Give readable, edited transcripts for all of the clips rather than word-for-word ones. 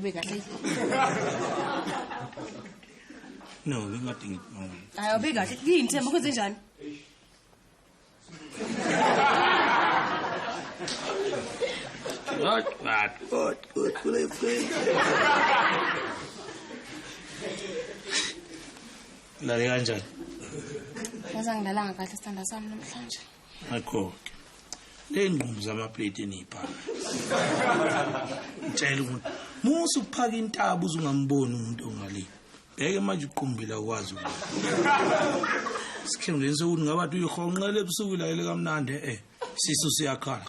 Abe kahle. No, ngingade ngithi. Hayi abe kahle. Yini Themba kwenze njani? Not bad. Good, good, good, good. Lale kanjani? Yazi angilalanga kahle sithanda sami namhlanje. Ngakho-ke le ngqumbu zamaplate eniyiphaka. Ngitshela umuntu, musa ukuphaka intaba uze ungamboni umuntu ongale. Bheke manje uqumbile akwazi ukudla. Sikhundleni sokuthi ngabe athi uyihonqele ebusuku ilalele kamnandi eh sisu siyakhala.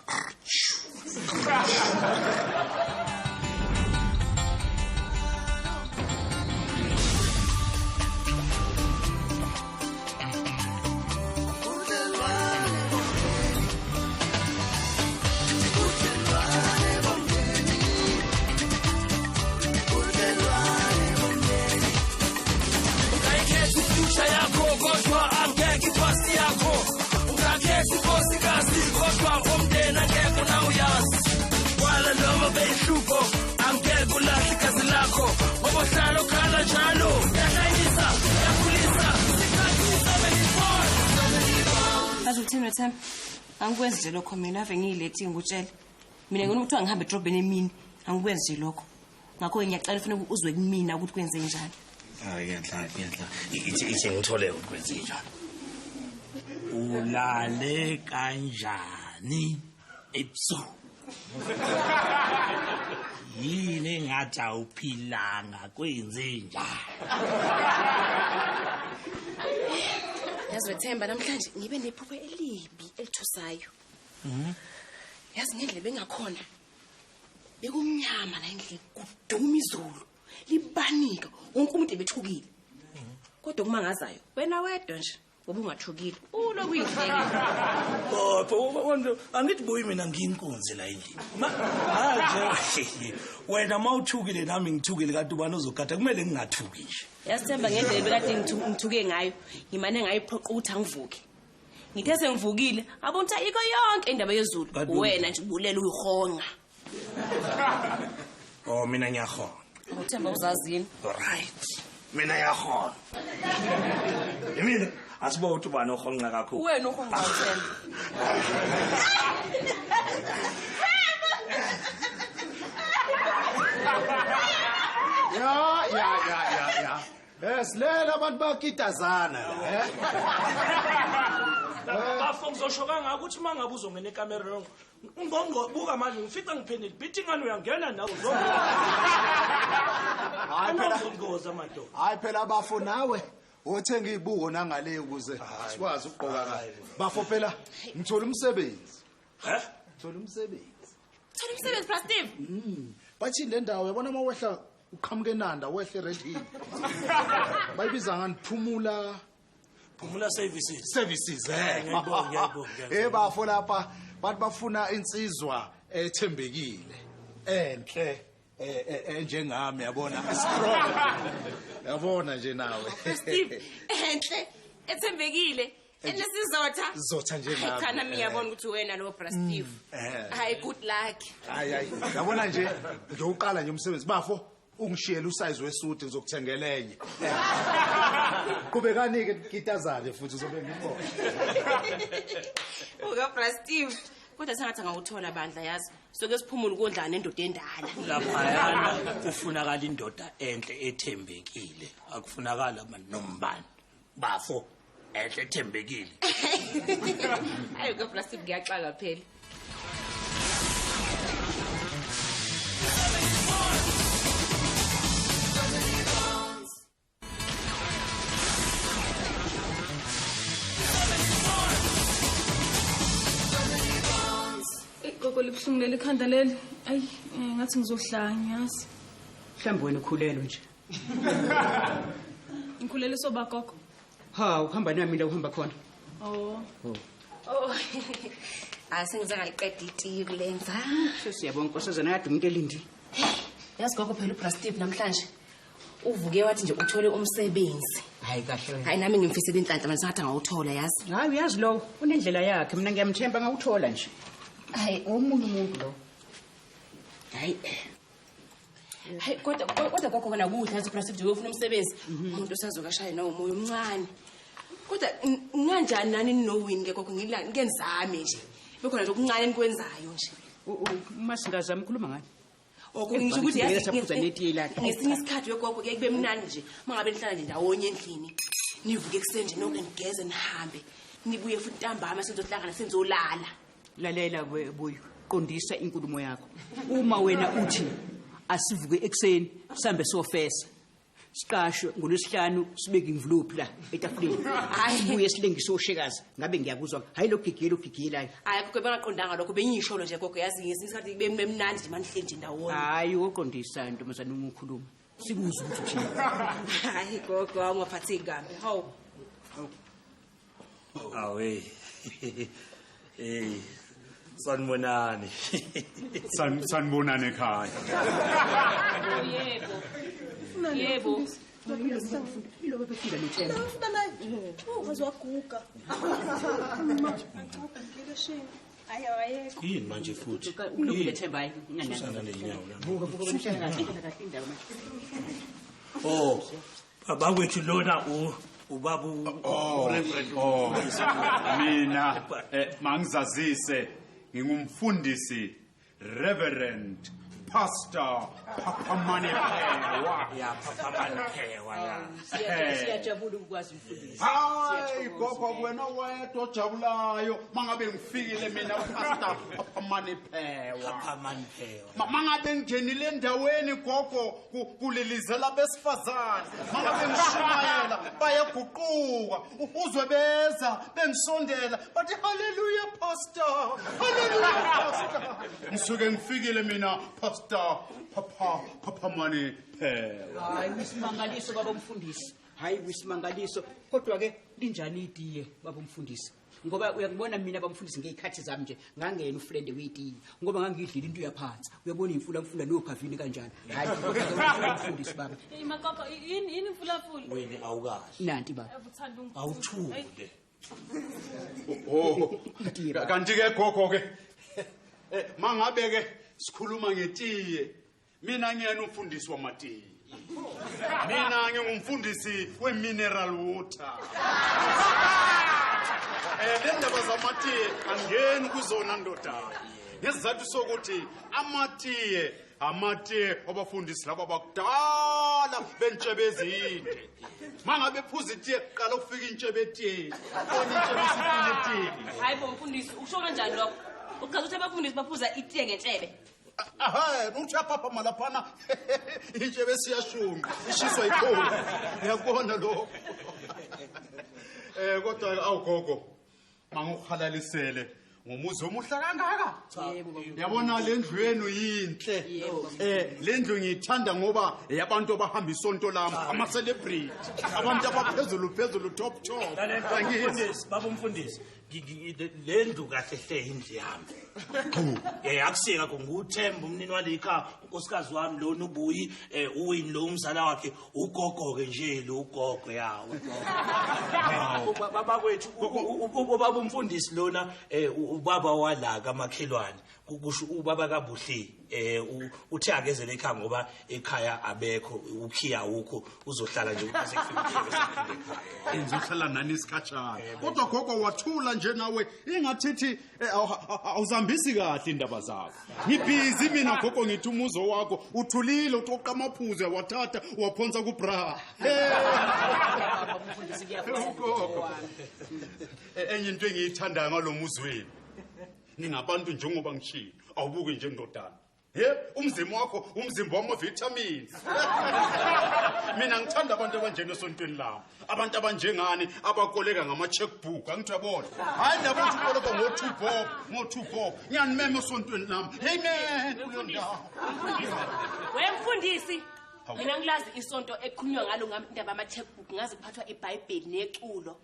Ungayikhetha ifuture yakho kodwa angeke ipasi yakho. Ungakhetha inkosikazi kodwa umndeni angeke unawuyazi. Kwala noma beyihlupho angeke ulahle igazi lakho. Ngoba uhlala ukhala njalo. Yahlanyisa, yakhulisa, isikhathi 74. Yazi uthini wethemba? Angikwenzi nje lokho mina ave ngiyilethi ngikutshele. Mina ngifuna ukuthiwa ngihambe edrobheni emini. Angikwenzi nje lokho. Ngakho-ke ngiyacela ufuna uzwe kumina ukuthi kwenze njani. Hayi ngiyanhlala ngiyanhlala. Ithi ithi ngithole ukuthi kwenze njani. Ulale kanjani ebusuku? Yini engathi awuphilanga kwenze njani? Yazi wethemba namhlanje ngibe nephupho elibi elithusayo. Yazi ngendlela bengakhona. Bekumnyama la endlini kuduma izulu. Libanika wonke umuntu ebethukile. Kodwa kumangazayo wena wedwa nje ngoba ungathukile. Uloku uyihleke. Bopho angithi buyi mina ngiyinkunzi la endlini. Manje wena mawuthukile nami ngithukile kanti ubani ozogada kumele ngingathuki nje. Yazi Themba ngendlela ebekade ngithuke ngayo ngimane ngayiphoqa ukuthi angivuke. Ngithe sengivukile abona ukuthi ayikho yonke indaba yezulu. Kanti Wena nje ubulela uyihonga. Oh mina ngiyahonga. Uthemba uzazini. Right. Mina ngiyahonga. Mina asibo ukuthi ubani ohonqa kakhulu. Wena uhonga uThemba. Ya ya ya ya ya. Eh silela abantu bakitazana la eh. Bafo ngizosho kangaka ukuthi uma ngabe uzongena ekamereni ngqongqo buka manje ngifica ngiphenile bithi ngani uyangena nawe uzongena. Hayi phela Anozongoza madoda. hayi phela bafo nawe othenga izibuko nangale ukuze sikwazi ukugqoka kahle. Bafo phela ngithola umsebenzi. Eh? Ngithola umsebenzi. Thola umsebenzi Bra Steve. Bathi le ndawo yabona uma wehla uqhamuke enanda wehle Red Hill. Bayibiza ngani phumula Phumula services. services eh. Ngiyayibonga, ngiyayibonga, ngiyayibonga. Eh bafo lapha bantu bafuna insizwa ethembekile. Enhle enjengami yabona strong. Yabona nje nawe. Bra Steve enhle ethembekile. Enesizotha. Zotha njengami. Cha nami ngiyabona ukuthi wena lo Bra Steve. Eh. Hayi good luck. Hayi hayi yabona nje ngiyoqala nje umsebenzi bafo ungishiyele usize wesuti ngizokuthengela enye. Qhubekani ke kitazane futhi uzobe ngibona. Uka Bra Steve. Kodwa sengathi angawuthola bandla yazi. Soke siphumule ukondlana nendoda endala. Laphayana kufunakala indoda enhle ethembekile. Akufunakala nombani. Bafo enhle ethembekile. Hayi uka Bra Steve ngiyaxaka phela. Eyi, Gogo libuhlungu leli khanda leli. Ayi, ngathi ngizohlanya yazi. Mhlawumbe wena ukhulelwe nje. Ngikhulele soba gogo. Ha, uhamba nami la uhamba khona. Oh. Oh. Asengize ngaliqeda itiye kulenza. Sesiyabonga nkosazana kade umuntu elindi. Yazi gogo phela uBra Steve namhlanje uvuke wathi nje uthole umsebenzi. Hayi kahle wena. Hayi nami ngimfisela inhlanhla manje sengathi angawuthola yazi. Hayi uyazi lowo unendlela yakhe mina ngiyamthemba ngawuthola nje. Hayi Omunye umuntu lo. hayi. Hayi kodwa gogo kona kuhle yazi phela sivuje ufuna umsebenzi. Umuntu usazokashaya nawo umoya omncane. Kodwa nganjani nani nowini ke gogo ngenzame nje. Bekhona nje okuncane enikwenzayo nje. Uma singazami ukhuluma ngani? Okungisho ukuthi yazi ngesinye isikhathi wegogo kuye kube mnandi nje mangabe nihlala nje ndawonye endlini. Nivuke ekuseni nje nonke nigeze nihambe. Nibuye futhi ntambama sizohlangana senizolala. Lalela buyo, qondisa inkulumo yakho. Uma wena uthi asivuke ekuseni sihambe sofesa. Siqashwe ngolwesihlanu sibeke imvulophi la etafuleni. Sibuye silengise oshekazi ngabe ngiyakuzwa. Hayi lo gigiyela ugigiyelayo. Hayi gogo bengaqondanga lokho bengiyisholo nje gogo yazi ngesinye isikhathi kube mnandi nje manihleli nje ndawonye. Hayi uqondisa ntombazane uma ukhuluma. Sikuzwe ukuthi uthini. Hayi gogo awungaphatheki kabi. Hawu. Awe. Sanibonani. Sanibonani ekhaya. Yebo. Yebo. Ilobo befika noThemba. Waguga. Yini manje futhi? Ulungile Themba hayi. Susana nenyawo la. Buka buka bemshana kahle kahle indaba manje. Oh. Bakwethu lona ubaba uReverend. Mina mangizazise ngingumfundisi Reverend Pastor Phaphamane Phewa. Ya Phaphamane Phewa ya. Siyajabula ukwazi umfundisi. Hayi gogo wena wedwa ojabulayo mangabe ngifikile mina Pastor Phaphamane Phewa. Phaphamane Phewa. Mangabe ngingenile endaweni gogo kulilizela besifazane. Mangabe ngishumayela bayaguquka uzwe beza bengisondela bathi hallelujah pastor. Hallelujah pastor. Ngisuke ngifikile mina Pastor Phaphamane Phewa. Hayi wisimangaliso baba umfundisi. Hayi wisimangaliso kodwa ke linjani itiye baba umfundisi? Ngoba uyakubona mina bamfundisi ngezikhathi zami nje ngangena ufriend wetiye ngoba ngangidlile into yaphansi. Uyabona imfula mfula nokhavini kanjani. Hayi kodwa umfundisi baba. Hey makoko yini imfula mfula? Wena awukahle. Nanti baba. Awuthule. Oh kanti ke gogo ke mangabe ke sikhuluma ngetiye mina ngiyena umfundisi wamatiye. Mina ngingumfundisi we-mineral water. Le ndaba zamatiye angeni kuzona ndodana. Ngesizathu sokuthi amatiye abafundisi laba bakudala bentshebe ezinde. Mangabe phuza itiye kuqala ukufika intshebe etiyeni. Bona intshebe isifike etiyeni. Hayi bo mfundisi usho kanjani lokho? Uchaza ukuthi abafundisi baphuza itiye ngentshebe. Aha, uthi aphaphama laphana intshebe siyashunqa, ishiswa yikhona. Uyakubona lokho. Kodwa awugogo manguhalalisele ngomuzi omuhle kangaka. Yabona le ndlu yenu yinhle. Le ndlu ngiyithanda ngoba yabantu abahamba isonto lami, ama celebrity, abantu abaphezulu phezulu top top. Mfundisi, baba umfundisi, le ndlu kahle hle indlu yami. Akusika nguThemba umnini walekhaya, unkosikazi wami lona ubuyi, uWini lo umzala wakhe, ugogo ke nje lo ugogo yawo. Baba kwethu ubaba umfundisi lona ubaba wala kamakhelwane, kusho ubaba kaBuhle uthe akezele ekhaya ngoba ekhaya abekho ukhiya ukho uzohlala nje ukuze kufike ekhaya. Ngizohlala nani isikhatshana. Kodwa gogo wathula nje nawe ingathithi awuzambisi kahle indaba zakho. Ngibhizi mina gogo ngithi umuzo wakho uthulile uqoqa amaphuzu wathatha waphonsa kubra. Enye into engiyithandayo ngalomuzi wenu. Ningabantu njengoba ngishilo awubuki nje ndodana. Umzimba wakho umzimba wama vitamins. Mina ngithanda abantu abanjena esontweni lami. Abantu abanjengani abakoleka ngama checkbook angithi uyabona. Hayi labo uthi ukoleka ngo2 bob, ngo2 bob. Ngiyanimema esontweni lami. Amen. Wemfundisi mina ngilazi isonto ekhulunywa ngalo ngami indaba ama checkbook ngaze kuphathwa iBhayibheli neculo.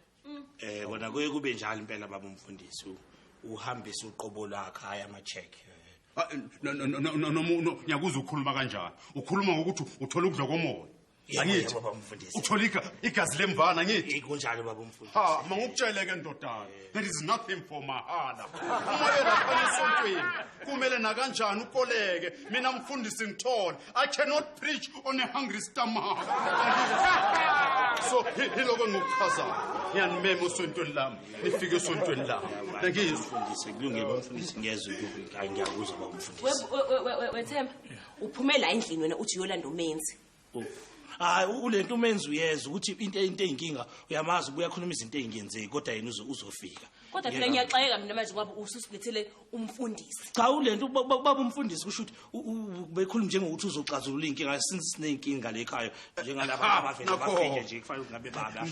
Kona kuye kube njalo impela baba umfundisi. Uhambise uqobo lwakhe hayi ama check. No no no no ngiyakuzwa ukhuluma kanjani. Ukhuluma ngokuthi uthola ukudla komoya. Angithi Yebo, baba mfundisi. Uthola igazi lemvana ngithi. Kunjalo baba mfundisi. Ha, mangukutshele ke ndodana. There is nothing for mahala. Uma lapha esontweni kumele nakanjani ukoleke. Mina mfundisi ngithole. I cannot preach on a hungry stomach. So hiloko ngikuchazayo. Ngiyanimema esontweni lami. Nifike esontweni lami. Ngiyizwa mfundisi, kulungile baba mfundisi, ngiyezwa ukuthi ngiyakuzwa baba mfundisi. We Themba, uphume la endlini wena uthi uyolanda umenzi. Hayi ulento umenzi uyezwa ukuthi into eyinkinga uyamazi ubuya khuluma izinto ezingenzeki kodwa yena uzofika. Kodwa phela ngiyaxayeka mina manje ngoba ususilethele umfundisi. Cha ulento baba umfundisi kusho ukuthi bekhuluma njengokuthi uzoxazulula inkinga since sineyinkinga le ekhaya njengalaba abavele bafike nje kufanele ngabe baba.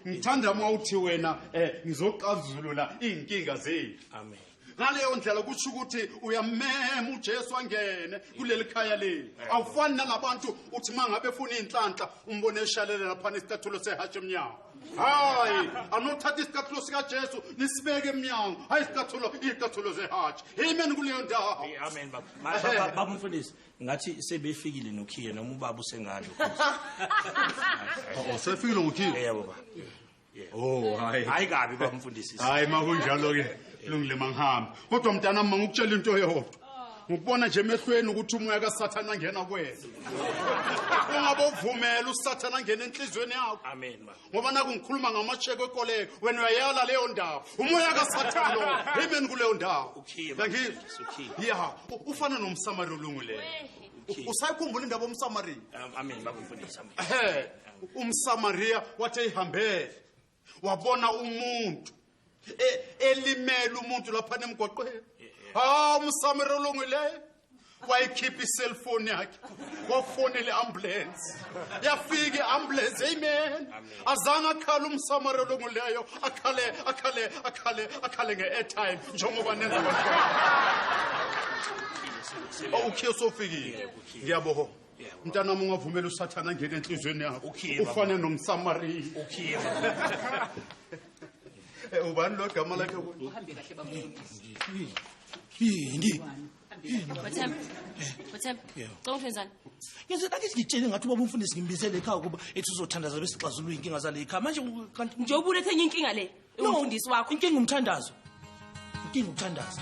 Ngithanda mawuthi wena ngizoxazulula inkinga zethu. Amen. Ngaleyo ndlela kusho ukuthi uyamema uJesu angene kuleli khaya leli. Awufani nalabantu uthi mangabe efuna inhlanhla umbone eshalela lapha nesicathulo sehashi emnyango. Hayi, anothatha isicathulo sikaJesu nisibeke emnyango. Hayi isicathulo, icathulo zehashi. Amen kuleyo ndawo. Amen baba. Baba mfundisi, ngathi sebefikile nokhiye noma ubaba usengalo. Oh, sefikile ngokhiye? Yebo baba. Oh, hayi. Hayi kabi baba mfundisi. Hayi makunjalo ke. Kulungile mangihamba. Kodwa mntanami mangukutshela into eyodwa. Ngikubona nje emehlweni ukuthi umoya kaSathane angena kuwena. Ungabovumela uSathane angene enhlizweni yakho. Amen baba. Ngoba naku ngikhuluma ngamasheko ekoleke, wena uyayala leyo ndawo. Umoya kaSathane lo. Amen kuleyo ndawo. Ngiyangizwa. Yeah, ufana nomSamariya olungileyo. Usayikhumbula indaba yomSamariya? Amen baba mfundisi. Amen. UmSamariya wathi ehambele wabona umuntu elimele umuntu lapha emgwaqweni. Ha, umSamariya olungileyo wayikhipha iselfoni yakhe wafonela iambulance. Yafika iambulance. Amen. Azange akhala umSamariya olungileyo, akhale akhale akhale akhale nge-airtime njengoba nenza abantwana. Ukhiye sofikile. Ngiyabonga. Mntanami ungavumela uSathane angene enhlizweni yakho. Ufane nomSamariya. Ukhiye. Ubani lo gama lakhe? Uhambe kahle baba mfundisi. Yini? Wethemba. Wethemba. Cela ungenzani? Ngize ngathi ngitshele ngathi ubaba umfundisi ngimbizele ekhaya kuba ethi uzothandaza bese xazulula inkinga zale ekhaya. Manje kanti nje ubulethe enye inkinga le. Umfundisi wakho. Inkinga umthandazo. Inkinga umthandazo.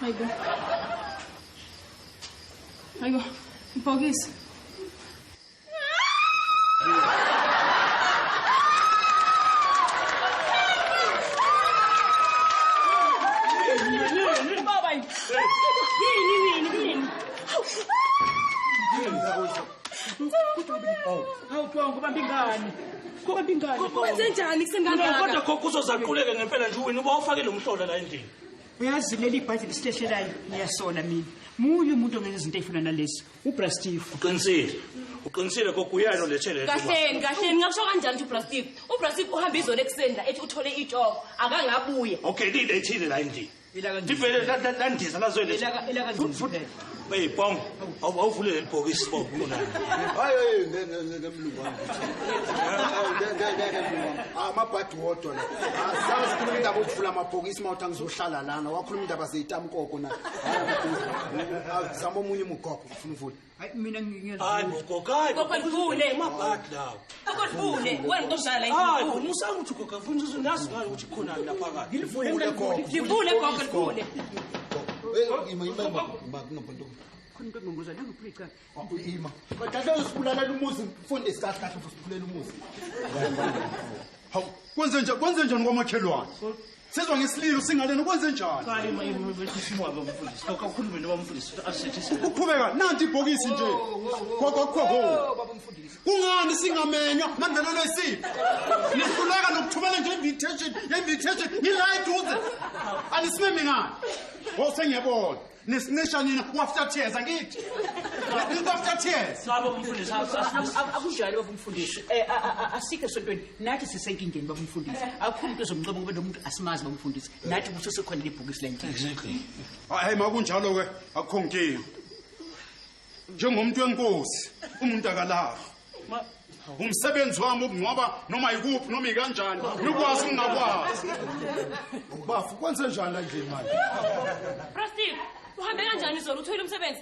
Hayibo. Hayibo, ibhokisi. Baba yini? Yini? Hawu Bongo bamba ingane. Kubamba ingane. Kwenze njani kusengangaka? Kodwa gogo uzozaquleka ngempela nje wena uba ufake lo mhlola la endlini. Uyazi leli bhadi lisilehlelayo ngiyasona mina. Munye umuntu ongenza izinto ezifana nalezi. UBra Steve. Uqinisile. Uqinisile gogo uyalo lethele. Kahleni kahleni ngakusho kanjani ukuthi uBra Steve? UBra Steve uhamba izolo ekuseni la ethi uthole itshoko akangabuye. Okay lilethile la endlini. Livele landiza lazoletha. Hey Bongo, awuvule leli bhokisi Bongo khona. Hayi hayi ngeke mlungu wami. Ngeke mlungu wami. Amabhadi wodwa la. Asazi khuluma indaba yokuvula amabhokisi mawuthi angizohlala lana. Wakhuluma indaba zeyitamkoko na. Hayi amabhokisi. Zama omunye umugogo ufuna uvule. Hayi mina ngiyazivula. Hayi gogo hayi. Gogo livule. Amabhadi lawo. Gogo livule. Wena uzohlala la Hayi endlini. musanga ukuthi gogo ufuna uzonazi ngani ukuthi khona lapha phakathi. Livule gogo. Livule gogo livule. Hey ima ima ima kunobuntu. Khona into engqongqoza nangophula icala. Ima. Kodwa usibulalela umuzi mfundisi kahle kahle usibulalela umuzi. Hawu kwenze njani kwamakhelwane? Sizwa ngesililo singalena kwenze njani? Hayi mayimfundisi mfundisi. Kakhulume noma mfundisi asithi. Uqhubeka nanti ibhokisi nje. Gogo. Baba mfundisi. Kungani singamenywa mangenelo isipho? Nihluleka nokuthumela nje invitation, ngila eduze. Anisimemi ngani? Oh sengiyabona. Nisinisha nina after tears angithi. After tears. Baba mfundisi akunjalo baba mfundisi. Asikho esontweni nathi sisenkingeni baba mfundisi. Akukho umuntu ozomceba ngoba lo muntu asimazi baba mfundisi. Nathi kusesekhona lebhokisi lenkinga. Exactly. Hayi makunjalo ke akukho nkinga. Njengomuntu wenkosi umuntu akalahli. Umsebenzi wami ukungcwaba noma ikuphi noma ikanjani nikwazi ungakwazi. Bafu kwenze njani la endlini manje? Brasteve, uhambe kanjani izolo uthola umsebenzi?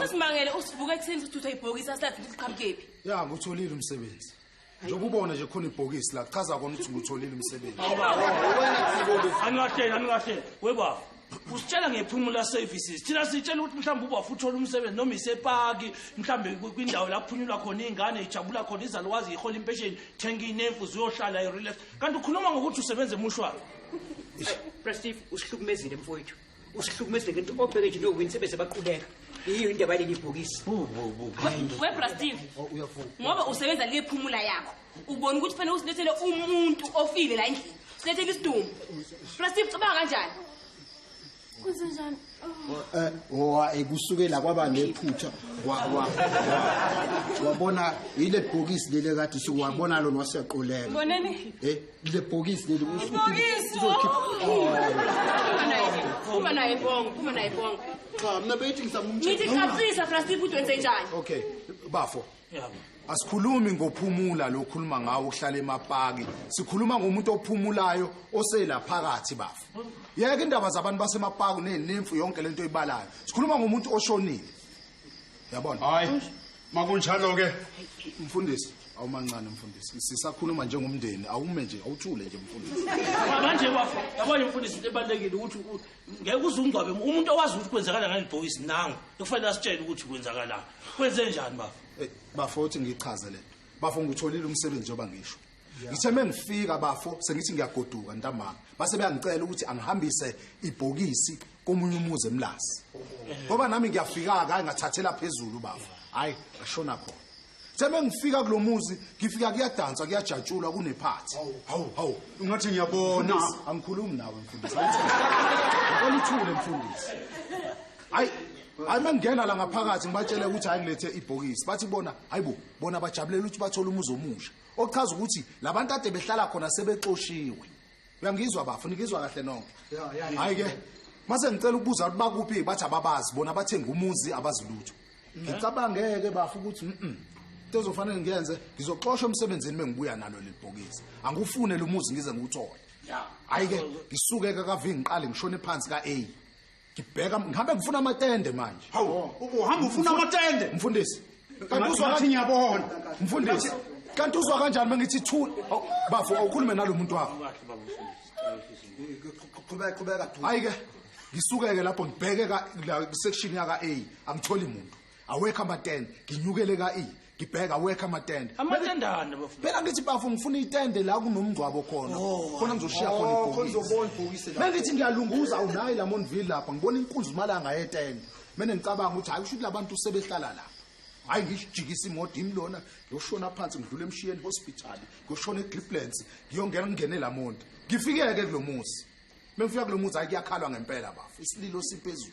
Sesimangele usivuka ekuseni sithutha ibhokisi asilazi ukuthi liqhamukephi. Ya ngutholile umsebenzi. Njengoba ubona nje khona ibhokisi la chaza kona ukuthi ngutholile umsebenzi. Angahleli webafu. Usitshela ngephumula services. Thina sitshela ukuthi mhlawumbe ubafu uthola umsebenzi noma isepaki, mhlawumbe kwindawo la kuphunyulwa khona izingane ijabula khona izalukwazi ihola impesheni, thenga inemfu ziyohlala irelax. Kanti ukhuluma ngokuthi usebenza emushwari. Brasteve usihlukumezile mfowethu. Usihlukumezile ngento obheke nje nowini sebeze baqhubeka. Yiyo indaba leli bhokisi. We Brasteve. Ngoba usebenza lephumula yakho. Ubona ukuthi fanele usilethele umuntu ofile la endlini. Silethele isidumbu. Brasteve cabanga kanjani? Kwenze njani? Kusukela kwaba nephutha wabona ile bhokisi leli kade siwabona lona wasiyaqoleka. Mboneni? Le bhokisi leli uzokhipha. Phuma naye bongo, phuma naye bongo. Cha, mina bethi ngisamumtshela. Ngithi chacisa Brasteve uthi wenze njani? Okay, bafo. Yebo. Asikhulumi ngophumula lo khuluma ngawo ukuhlala emapaki. Sikhuluma ngomuntu ophumulayo osela phakathi bafo. Yeke indaba zabantu basemapaki nenemfu yonke lento oyibalayo. Sikhuluma ngomuntu oshonile. Yabona? Hayi, makunjalo ke. Mfundisi, awumancane mfundisi. Sisakhuluma njengomndeni, awume nje, awuthule nje mfundisi. Manje bafo, yabona mfundisi into ebalekile ukuthi ngeke uzungcwabe umuntu owazi ukuthi kwenzakala ngale bhokisi nangu. Kufanele asitshele ukuthi kwenzakalani. Kwenze njani bafo? Bafo uthi ngichaze le. Bafo ngitholile umsebenzi njengoba ngisho. Ngithe mengifika bafo sengithi ngiyagoduka ntambama. Base beyangicela ukuthi angihambise ibhokisi komunye umuzi eMlazi. Ngoba nami ngiyafika ke ngathathela phezulu bafo. Hayi ngashona khona. Ngithe mengifika kulomuzi ngifika kuyadansa kuyajatshulwa kunephathi. Hawu ungathi ngiyabona. Angikhulumi nawe mfundisi. Ngicela uthule mfundisi. Hayi hayi mangena la ngaphakathi ngibatshele ukuthi hayi ngilethe ibhokisi. Bathi bona hayibo bona bajabulela ukuthi bathola umuzi omusha. Okuchaza ukuthi labantu ade behlala khona sebexoshiwe. Uyangizwa bafo, ningizwa kahle nonke. Hayi ke mase ngicela ukubuza ukuthi bakuphi bathi ababazi bona bathenga umuzi abazilutho. Ngicabangeke bafo ukuthi into ezofanele ngiyenze ngizoxoshwa emsebenzini mengibuya nalo lelibhokisi. Angufune lo muzi ngize ngiwuthole. Hayi ke ngisuke ke ka V ngiqale ngishone phansi ka A. Ngibheka ngihambe ngifuna amatende manje. Hawu, uhamba ufuna amatende? Mfundisi. Kanti uzwa ngathi ngiyabona. Mfundisi. Kanti uzwa kanjani mengithi thula? Bafo awukhulume nalomuntu wakho. Qhubeka. Hayi ke ngisuke ke lapho ngibheke ka section yaka A angitholi umuntu. Awekho amatende, nginyukele ka E. Ngibheka awekho amatende. Amatendana bafo. Phela ngithi bafo ngifuna itende la kunomngcwabo khona. Khona ngizoshiya khona ibhokisi. Khona uzobona ibhokisi la. Mengithi ngiyalunguza unayi la Monville lapha ngibona inkunzi malanga yetende. Mina ngicabanga ukuthi hayi kusho ukuthi labantu sebehlala lapha. Hayi ngijikisa imoto imlona ngiyoshona phansi ngidlule emshiyeni hospital ngiyoshona eGriplands ngiyongena ngingene la Monti. Ngifikeke kulomuzi. Mengifika kulomuzi hayi kuyakhalwa ngempela bafo. Isililo siphezulu.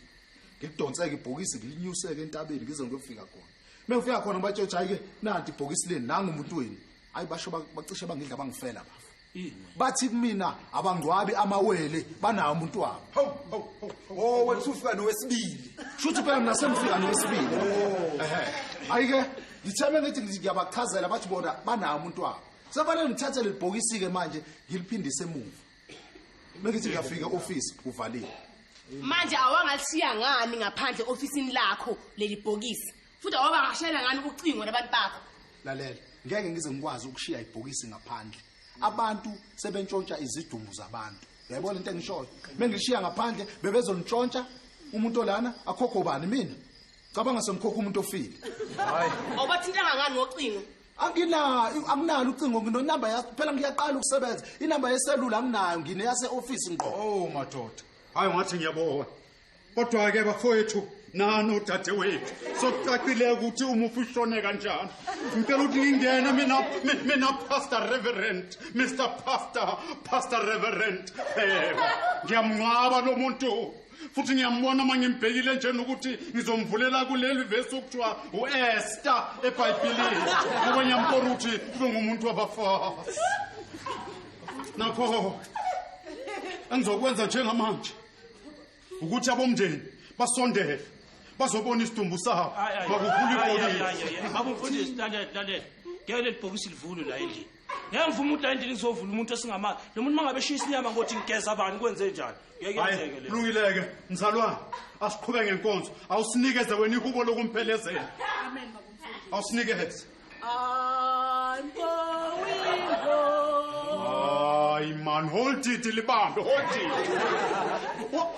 Ngidonseke ibhokisi ngilinyuseke entabeni ngize ngiyofika khona. Mengifika khona ngibatshela ukuthi hayi ke nanti ibhokisi leni nangu umuntu wenu. Hayi basho bacishe bangidla bangifela bafo. Bathi kumina abangcwabi amawele banawo umuntu wabo. Hawu. Oh wena usufika nowesibili. Shuthi phela mina sengifika nowesibili. Hayi ke ngitheme ngithi ngiyabachazela bathi bona banawo umuntu wabo. Sefanele ngithathe lelibhokisi ke manje ngiliphindise emuva. Mengithi ngiyafika office kuvaliwe. Manje awangalishiya ngani ngaphandle ofisini lakho leli bhokisi? Futhi awabangashayela ngani ucingo nabantu bakho? Lalela, ngeke ngize ngikwazi ukushiya ibhokisi ngaphandle. Abantu sebentshontsha izidumbu zabantu. Uyayibona into engishoyo? Mengishiya ngaphandle bebezonitshontsha umuntu olana akhokho bani mina? Cabanga semkhokho umuntu ofile. Hayi. Awubathintanga ngani ngocingo? Anginalo ucingo, nginonamba phela ngiyaqala ukusebenza. Inamba yeselula anginayo, ngineyase office ngqo. Oh madoda. Hayi ngathi ngiyabona. Kodwa ke bafowethu nani odadewethu sokucacile ukuthi umufi ushone kanjani. Ngicela ukuthi ngingene mina Pastor Reverend, Mr Pastor Reverend. Ngiyamngcwaba lo muntu. Futhi ngiyambona uma ngimbhekile nje ukuthi ngizomvulela kuleli verse okuthiwa uEsther eBhayibhelini. Ngoba ngiyambona ukuthi ube ngumuntu wabafazi. Nakho engizokwenza njengamanje ukuthi abomndeni basondele bazobona isidumbu sabo bakukhula ibhokisi. Baba umfundisi, lalela. Ngeke leli bhokisi livulwe la endlini. Ngeke ngivuma ukuthi la endlini ngizovula umuntu esingamazi. Lo muntu mangabe eshisa inyama ngothi ngigeza bani kwenze njani? Ngeke yenzeke le. Kulungile-ke mzalwane, asiqhube ngenkonzo. Awusinikeze wena ihubo lokumphelezela. Amen baba umfundisi. Awusinikeze. I'm going home. Hayi man, hold it libambe, hold it.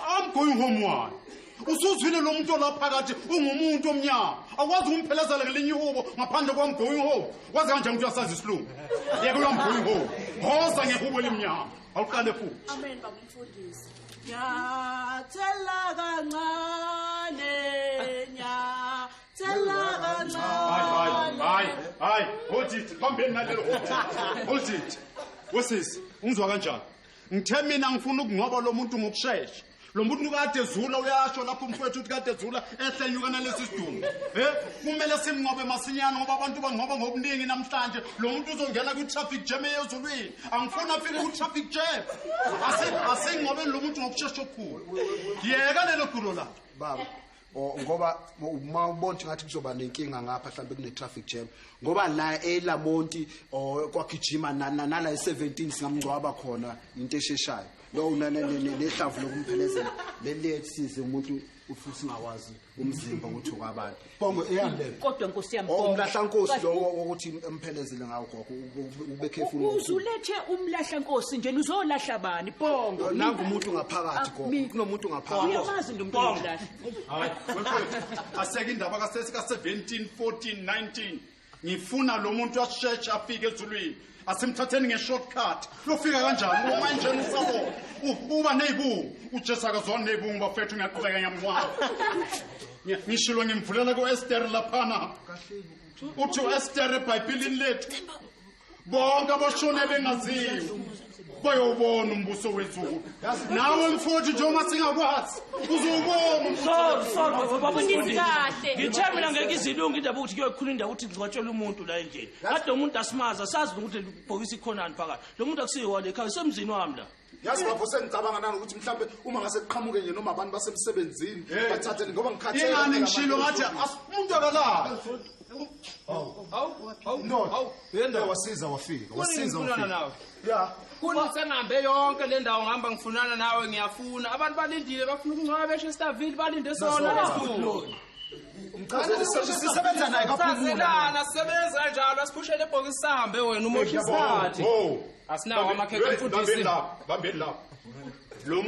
I'm going home one. Usuzwile lo muntu olaphakathi ungumuntu omnyama. Akwazi ukumphelezela ngelinye ihubo ngaphandle kwam going home. Wazi kanjani ukuthi uyasazi isilungu? Yeke uyam going home. Hoza ngehubo elimnyama. Awuqale futhi. Amen baba umfundisi. Nyathela kancane, nyathela kancane. Hayi, hold it. Bambeni nalelo hold it. Hold it. Wesisi, ungizwa kanjani? Ngithe mina ngifuna ukungcwaba lo muntu ngokushesha. Lo muntu kade ezula uyasho lapho umfowethu uthi kade ezula ehlenyuka nalesi sidumbu. Kumele simngcwabe masinyane ngoba abantu bangcwaba ngobuningi namhlanje. Lo muntu uzongena kwi-traffic jam eyezulwini. Angifuni afike ku-traffic jam. Asingcwabeni lo muntu ngokushesha okukhulu. Yeka lelo gulo lakhe. Baba, ngoba uma ubona ngathi kuzoba nenkinga ngapha mhlambe kune traffic jam ngoba la eLamonti kwagijima nala e17 singamngcwaba khona into esheshayo. Lo nehlavu lokumphelezela leliyesize umuntu ufuthi singawazi umzimba ukuthi okwabantu. Bongo eyani le? Kodwa Nkosi yami umlahlankosi lo ukuthi emphelezele ngawo gogo ube careful. Uzulethe umlahlankosi nje uzolahla bani Bongo? Nangu umuntu ngaphakathi gogo. Kunomuntu ngaphakathi. Uyamazi nje umuntu omlahla. Hayi aseke indaba kasesi ka 17 14 19. Ngifuna lo muntu asheshe afike ezulwini. Asimthatheni nge-shortcut. Lofika kanjani? Uma nje usabona. Uba nezibungu. uJesu akazona nezibungu bafethu ngiyaqhubeka ngiyamngcwaba. Ngishilo ngimvulela ku-Esther laphana. Uthi u-Esther eBhayibhelini lethu. Bonke abashone bengaziwa bayobona umbuso wezulu. Nawe mfowethu njengoba singakwazi uzowubona. Sorry baba umfundisi. Ngithe mina ngeke izilungu indaba ukuthi kuyokhula indawo ukuthi ngicwatshele umuntu la endlini. Kade umuntu asimazi asazi ukuthi libhokisi ikhonani phakathi. Lo muntu akusiyiwa le ekhaya semzini wami la. Yazi bafo sengicabanga nani ukuthi mhlambe uma ngase kuqhamuke nje noma abantu basemsebenzini bathathe ngoba ngikhathele. Ingani ngishilo ngathi umuntu akalala. Awu yenda wasiza wafika wasiza wafika. Ya kunesengihambe yonke le ndawo ngihamba ngifunana nawe ngiyafuna abantu balindile bafuna ukungcwaba eChesterville balinde sona lesidumbu. Umchazele sisebenza naye kaphumula. Sisebenza kanjalo asiphushele ibhokisi sihambe wena umosha isikhathi. Asinawo amakhekhe mfundisi. Bambeni lapho. Lo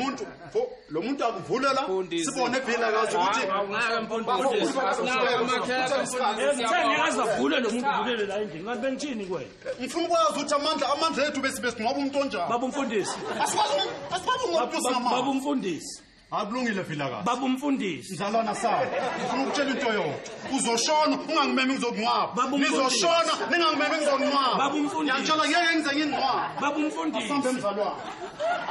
muntu akuvulela sibone phela kazi ukuthi awungeke mfundisi asinawo amakhekhe mfundisi. Ngeke azavule lo muntu uvulele la endlini. Ngabe ngithini kuwena? Ngifuna ukwazi ukuthi amandla ethu bese besingcwaba umuntu onjani. Baba umfundisi. Asikwazi umuntu singamandla. Baba umfundisi. Akulungile Vilakazi. Baba umfundisi. Mzalwana sami, ngifuna ukutshela into yodwa. Uzoshona ungangimemi ngizokungcwaba. Nizoshona ningangimemi ngizokungcwaba. Baba umfundisi. Ngiyakutshela ngeke ngize ngingcwabe. Baba umfundisi. Asambe mzalwana.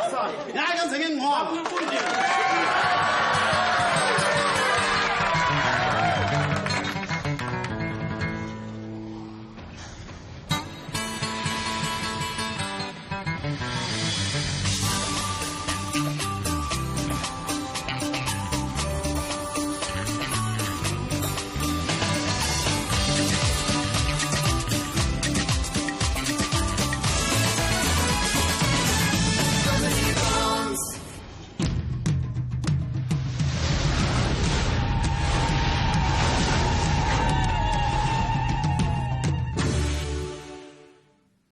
Asambe. Ngeke ngize ngingcwabe. Baba umfundisi.